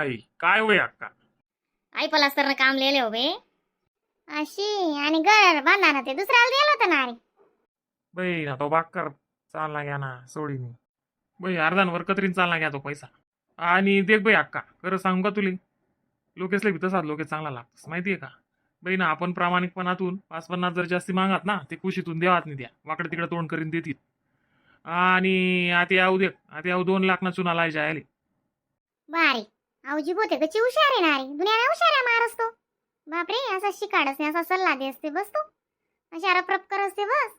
आई काय होय अक्का? आई पलास्तर काम लिहिले हो बे अशी आणि घर बांधा ना ते दुसऱ्याला दिलं होतं ना अरे. बाई ना तो बाक्कर चालला घ्या ना सोडीनी बाई, अर्धांवर कतरीन चालला घ्या तो पैसा. आणि देख बाई अक्का, खरं सांगू का तुले? लोकेसले बी तसाच लोके चांगला लागतस, माहितीये का बाई ना? आपण प्रामाणिकपणातून 5-50 जर जास्ती मागात ना, ते खुशीतून देवात नाही, द्या वाकडे तिकडे तोंड करीन देतील. आणि आता याऊ देख, आता याऊ 2 लाख ना चुना लायच्या आले. बारे आऊजी बोते कची हुशार आहे ना रे, दुनियाला हुशार आहे मारस तो. बापरे, असा शिकाडस नाही, असा सल्ला देस ते बस तो, अशा रपरप करस ते बस.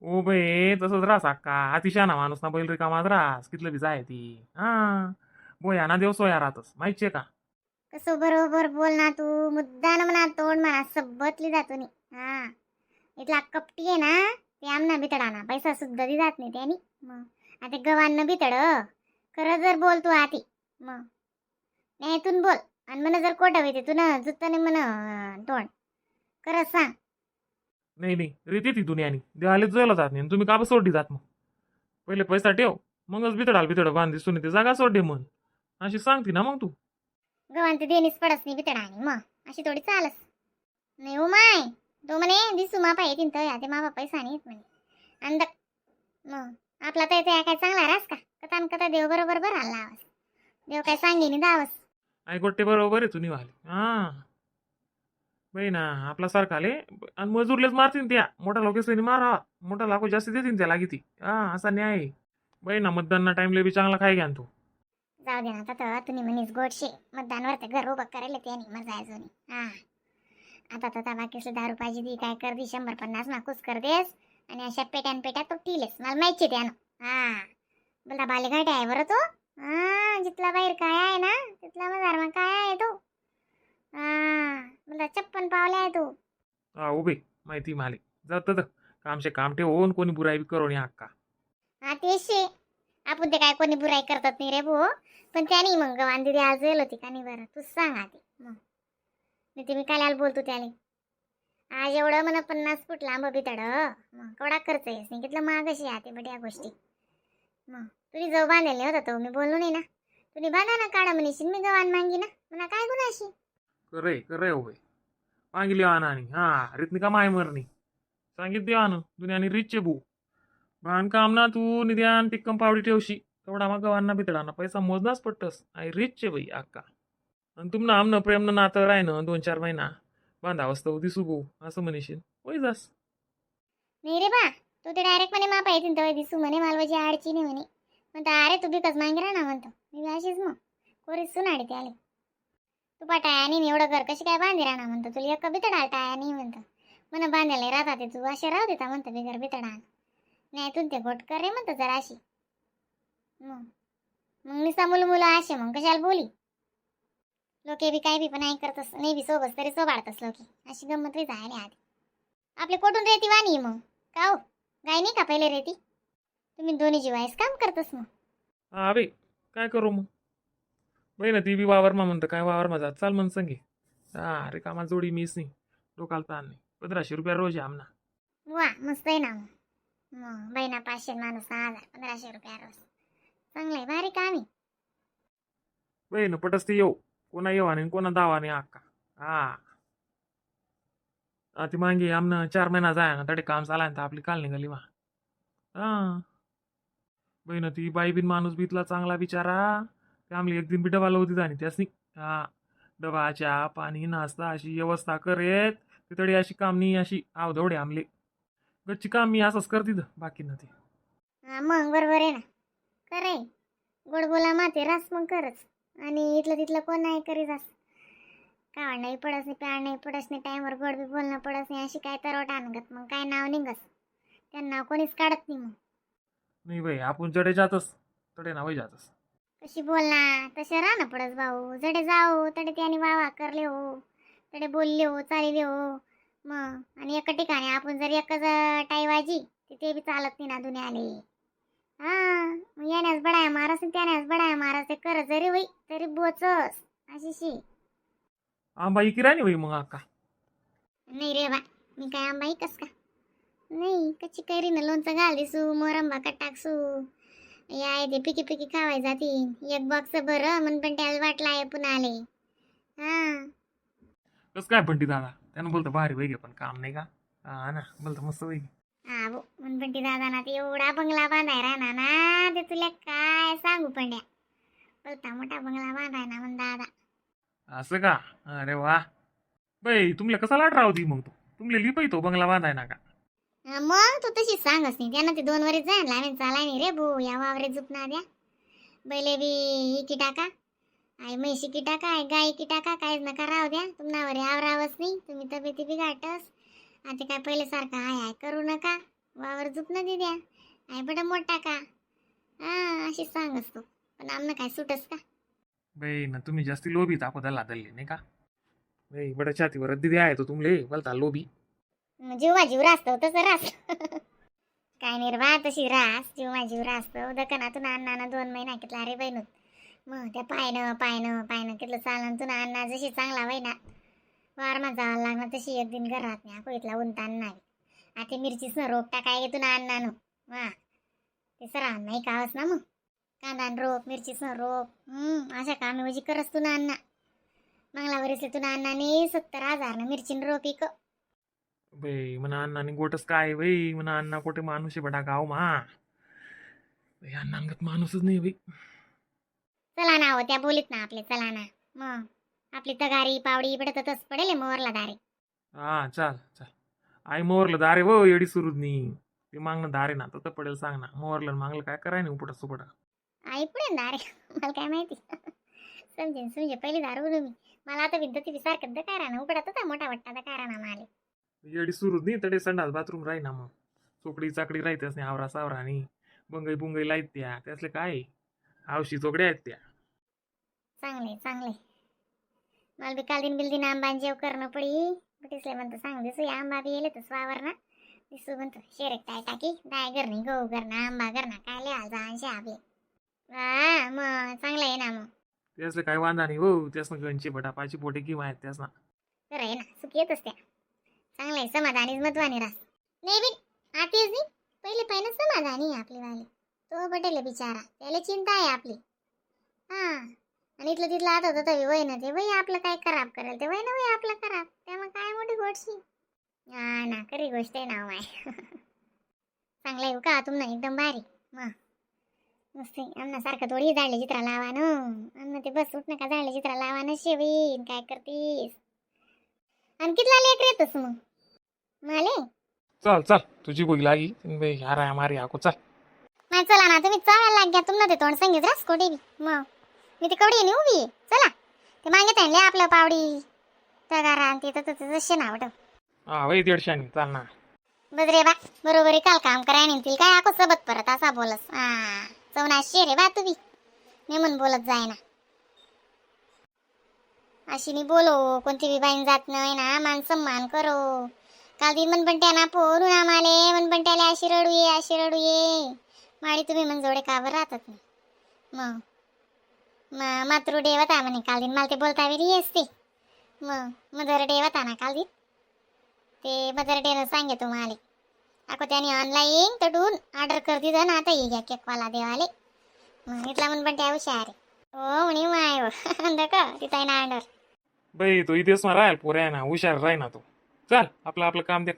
ओ बे, तसंच रास अक्का, अतिशहाणा माणूस ना बैल रिकामाच रास, कितलं बी जाय ती. हा बोया ना देव सोया राहतस, माहितीये का? कसं बरोबर बोल ना तू, मुद्दा ना म्हणा तोंड म्हणा सबतली जातो नी. हा इथला कपटी आहे ना ते आमना बितडा ना पैसा सुद्धा दी जात नाही त्यानी. मग आता गव्हांना बितड खरं जर बोल तू आती मग नाही तून बोल आणि म्हण जर कोटा होते तू ना जुत्ता नाही म्हण तोंड खरंच सांग. नाही नाही रीती ती दुनियानी देवाले जोयला जात नाही आणि तुम्ही का बं सोडली जात? मग पहिले पैसा ठेव, मगच बितडाल बितड बांधली सुनी ते जागा सोडली म्हण, अशी सांगती ना मग तू. गव्हाण ते देणीच पडस नाही बितडा आणि मग अशी थोडी चालस नाही हो माय. तो म्हणे दिसू मापा येतीन तर ते मापा पैसा नाही येत म्हणे. अंद मग आपला तर इथे काय चांगला रास का कथा न कथा देव बरोबर बरं आला आवाज देव काय सांगेनी दावस. आई गोट्टे बरोबर आहे तुनी वाले. हा बाई ना आपला सारखा आले आणि मजूरलेच मारतीन त्या, मोठा लोकेसलेनी मारा, मोठा लाखो जास्ती देतीन त्या लागी ती. हा असा न्याय आहे बाई ना. मतदानना टाइमले बी चांगला खाय घ्या न तू. जाऊ दे ना आता तर तुम्ही म्हणीस गोडशे मतदानवर तर घर उभं करायला त्याने मजा आहे जुनी. हा आता तर बाकीचे दारू पाहिजे दी काय कर दी 100-50 माकूस कर देस आणि अशा पेट्यान पेट्या तो टिलेस, मला माहिती त्यानं. हा बोलता बालेघाट आहे बरं तो. हा जिथला बाहेर काय आहे ना तिथला मजार मग काय आहे तो. हा बोलता 56 पावले आहे तो. हा उभे माहिती माले जात तर कामशे काम ठेवून कोणी बुराई बी करो नाही अक्का. हा तेच शे आपण ते काय कोणी बुराई करतात नाही रे भो, पण त्याने मग गव्हाण दिदी आज येल होती का नाही बरं तूच सांग आधी. मग नाही ते मी काल आल बोलतो त्याले, आज एवढं म्हणा 50 फूट लांब बितड मग केवढा खर्च येस नाही, कितलं महाग अशी आते बड्या गोष्टी. मग तुम्ही जाऊ बांधलेले होता तो मी बोललो नाही ना, तुम्ही बांधा ना काढा म्हणशील मी गव्हाण मांगी ना म्हणा काय गुन्हा अशी. करे करे उभे मागिली आण आणि हा रीतनी का माय मरणी सांगित देवानं दुनियानी रीतचे भू बांधकाम ना तू निद्यान टिक्कम पावडी ठेवशी तेवढा मग गव्हांना बितडाना पैसा मोजनाच पडतस. आई रीतचे बाई अक्का, आणि तुमनं आमनं प्रेमनं नातं राय ना 2-4 महिना बांधावस तर दिसू भाऊ असं म्हणशील होय जास. नाही रे बा, तू ते डायरेक्ट म्हणे मापा येतील तेव्हा दिसू म्हणे, मालवाजी आडची नाही म्हणे. म्हणतो अरे तू बिकस मागे राहा ना म्हणतो मी बी अशीच मग कोरीच सुनाडी त्याले तू पाटाया आणि एवढं घर कशी काय बांधे राहणार म्हणतो, तुला एक बितडाल टाया नाही म्हणतो म्हण बांधायला राहतात ते तू असे राहू देता म्हणतो बिगर बितडाल नाही तू ते घोट कर रे म्हणतो जराशी. मग मग निसा मुलं मुलं असे मग कशाला बोली लोके बी काय बी पण नाही करतस नाही बी सोबत तरी सोबाडतस लोके अशी गंमत बी जायला आधी आपले कोठून रेती वाणी मग का हो गाय नाही का पहिले रेती तुम्ही दोन्ही जीवायस काम करतस मग. हा बाई काय करू मग बाई ना ती बी वावरमा म्हणतं काय वावरमा जात चाल म्हण संगे. हा अरे कामा जोडी मीच नाही डोकाला ताण नाही, 1500 रुपया रोज आहे आमना. वा मस्त आहे ना मग मग बाई ना 500 माणूस 1000 1500 रुपया रोज चांगलं आहे, भारी काम आहे. बाई ना पटस ते येऊ कोणा येऊ आणि कोणा दावा नाही अक्का. हा हा, ती मागे आमनं 4 महिना जाय ना तडे काम चालाय ना आपली काल निघाली वा. हा बाई ना ती बाई बिन माणूस बी इथला चांगला बिचारा ते आमली एक दिन बी डबा लावती जाणी त्यासनी. हा डबा चहा पाणी नाश्ता अशी व्यवस्था करेत ते तडी अशी काम नाही अशी आवधवडे आमले गच्ची काम मी असंच करते बाकी ना ते. हा मग बरोबर आहे ना खरं आहे गोड बोला माते रास मग करच आणि इथलं तिथलं कोण नाही करीत अस कावड नाही पडस नाही प्याड नाही पडस नाही टाईमवर गोड बी बोलणं पडस नाही अशी काय तरवट आणगत मग काय नाव निघस त्यांना कोणीच काढत नाही मग. नाही बाई आपण जडे जातस तडे ना वय जातस. कशी बोलना तसे राहा ना पडस भाऊ, जडे जाओ तडे त्याने वा वा करले हो तडे बोलले हो चालले हो मग आणि एका ठिकाणी आपण जर एकच टाई वाजी तर ते बी चालत नाही ना दुनियाले. हा मग येण्यास बडाया मारस आणि त्याण्यास बडाया मारस ते कर जरी होई तरी बोचस अशी शी. आंबा इकी राणी बाई मग अक्का. नाही रे बा मी काय आंबा कस का नाही कच्ची कैरी ना लोणचं घाल दिसू मोरंबा का टाकसू. या ते पिकी पिकी खावाय जातीन एक बॉक्स बरं मन पण त्याला वाटला आहे पुन्हा आले. हा. कसं काय बंटी दादा त्यानं बोलतं भारी वैगे पण काम नाही का? हा ना, बोलतं मस्त वैगे. हा भो, मन पण ती दादा ना ते एवढा बंगला बांधाय राहणार ना ते तुला काय सांगू पंड्या, बोलता मोठा बंगला बांधाय ना म्हण दादा. असं का? अरे वा बाई, तुमले कसा लाट राहू मग तो तुमले लिपाई तो बंगला बांधाय ना का? हा, मग तू तशी सांगच नाही त्यांना ते 2 वरीत जाय लावेन चालाय नाही रे भो, या वावरे झुपना द्या बैले बी इकी टाका, आई म्हैशी की टाका, आई गाय की टाका, काहीच नका राहू द्या तुम्हावर आवरावंच नाही, तुम्ही तब्येती बिघाटस. आता काय पहिल्यासारखं हाय हाय करू नका, वावर झुपणं दे द्या आई बडं मोठ टाका. हा अशी सांगस तू, पण आमनं काय सुटस का? बाई ना तुम्ही जास्ती लोभी दाखवता दल्ले नाही का बाई, बड्या छातीवर दिदी आहे तो तुमले बोलता लोभी. मग जीवा जीव रासतो तसं रास काय नाही रे बा, तशी रास जीवा जीव रासतो दकनातून अण्णा 2 महिना कितला रे बहिणूत, मग त्या पायनं पायनं पायनं कितलं चालून तुला अण्णा जशी चांगला वहिना वारमा जायला लागणार तशी एक दिन घरात नाही आको इथला उंता अण्णा आता मिरचीच न रोप टाकाय गे तुला अण्णा नो वा ते सरा नाही कावस ना मग कांदा न रोप मिरचीच न रोप अशा कामी म्हणजे करस तुला अण्णा मागला वरीसले तुला अण्णाने 70,000 ना मिरचीन रोप इक. बाई म्हणा अण्णा आणि गोटच काय बाई, म्हणा अण्णा कोठे माणूस आहे बडा गाव मा बाई, अण्णा अंगात माणूसच नाही बाई. चला ना हो त्या बोलीत ना आपले, चला ना मग आपली तगारी पावडी पडत तस पडेल मोरला दारे. हा चाल चाल आई मोरलं दारे हो एडी सुरूदनी ते मागणं दारे ना तर पडेल सांग ना, मोरलं मागलं काय कराय नाही उपटा सुपटा. आई पुढे दारे मला काय माहिती समजेन समजे पहिली दारू मी मला आता विद्युत बी सारखं काय राहणार उपडा होता मोठा वाटता काय राहणार माले. एडी सुरूदनी तडे संडास बाथरूम राही ना मग चोकडी चाकडी राहतेच नाही आवरा सावरा आणि बंगई बुंगई लाईत त्या त्यासले काय आवशी चोकड्या आहेत त्या. चांगले चांगले मला बी काल दिन बिल दिन आंबा जेव करणं पडी दिसले म्हणतो सांग दिसू या आंबा बी येले तर वावर ना दिसू म्हणतो शेरेक टाय टाकी दाय घरणी गहू घरणा आंबा घरणा काय लिहाल जा आबे हा मग चांगलं आहे ना मग. त्यासले काय वांदा नाही हो त्यासनं गंचे बटा पाची पोटे किंवा आहेत त्यासना. बरं आहे ना सुखी येतच त्या चांगलं आहे समाधानीच मतवानी रास नाही बी आतीच नाही पहिले पाहिलं समाधानी आहे आपली वाली तो पटेल आहे बिचारा त्याला चिंता आहे आपली. हा आणि इथलं तिथलं आता होतं तरी वय ना ते वय आपलं काय खराब करेल ते वय ना वय आपलं खराब त्यामुळे काय मोठी गोष्टी हा ना खरी गोष्ट आहे ना माय. चांगलं आहे हो का तुम ना एकदम भारी मग मस्त आहे. आमना सारखं थोडी झाडले चित्रा लावा ना आमना ते बस उठ नका झाडले चित्रा लावा ना शेवीन काय करतीस आणि कितला लेकर येतस मग माले. चल चल तुझी बोली लागी बाई अरे मारी आको चल. नाही चला ना तुम्ही चालायला लाग घ्या तुम्हाला ते तोंड सांगित रास कोठे बी मग मी ते कवडी नाही उभी आहे. चला ते मागे आणले आपलं पावडी तगारा आणि ते तर तसे ना आवडत. हा वय 150 चाल ना. बस रे बा बरोबर आहे काल काम कराय नेतील काय आको सबत परत असा बोलस हा चवनाशे रे बा तुम्ही नेमून बोलत जाय ना अशी बोलो कोणती बी बाईन जात नाही ना मान सन्मान करो. काल दिन मन पण त्यांना पोरून आम्हाले मन पण त्याला अशी रडू ये अशी रडू ये माडी तुम्ही मन जोडे कावर राहतात नाही मग मग मातृ डेवता म्हणे काल दिन मला ते बोलता वेळी असते मग मदर डेवता ना काल दिन ते मदर डेनं सांगे तुम्हाला आको त्याने ऑनलाईन तडून ऑर्डर कर दिलं ना आता ये घ्या केकवाला देवाले मग इथला म्हण पण त्या हुशार आहे हो म्हणे माय हो का तिथं आहे ना ऑर्डर. बाई तो इथेच ना राहील पोऱ्या ना हुशार राही ना तो चल आपलं आपलं काम दे.